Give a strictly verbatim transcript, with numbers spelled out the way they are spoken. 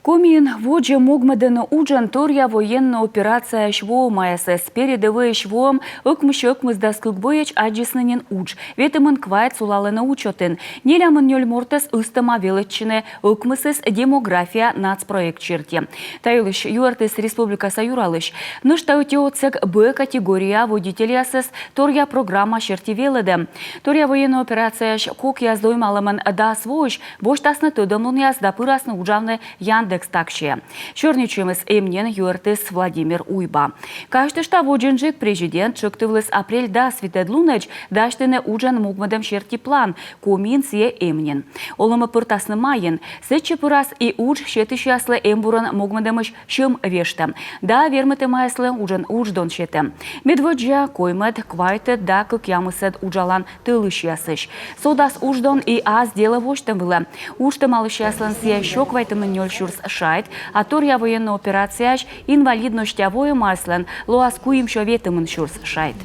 Комиын водзӧ могмӧдӧны уджӧн торъя военнӧй операцияысь воӧмаясӧс. Передӧвӧйысь воӧм ӧкмыссё ӧкмысдас кык бойӧдз аддзисны нин удж. Ветымын квайт сулалӧны учётын. Нелямын нёль мортӧс ыстӧма велӧдчыны, ӧкмысыс «Демография» нацпроект серти. Та йылысь юӧртіс республикаса юралысь. Нӧшта ӧти отсӧг «Б» категория водительясӧс торъя программа серти велӧдӧм. Торъя военнӧй операцияысь кокъяс доймалӧмӧн дас воысь босьтасны тӧдӧмлунъяс да пырасны уджавны Яндекс Таксиӧ. Сёрнитчӧмыс эм нин, юӧртіс Владимир Уйба. Казьтышта, водзынджык президент тшӧктывліс апрель дас витӧд лунӧдз дасьтыны уджӧн могмӧдӧм серти план. Комиын сійӧ эм нин. Олӧмӧ пӧртасны майын. Сэтчӧ пырас и удж сетысьяслы эмбурӧн могмӧдӧмысь сьӧм вештӧм да вермытӧмъяслы уджӧн удждон сетӧм. Медводдза коймӧд, квайтӧд да кӧкъямысӧд уджалан тӧлысьясысь. Содас удждон и ас делӧ восьтӧм вылӧ. Уджтӧмалысьяслӧн сійӧ сё квайтымын нёль сюрс шайт, а торъя военнӧй операцияысь инвалидностьтӧ воӧмаяслӧн лоас куимсё ветымын сюрс шайт.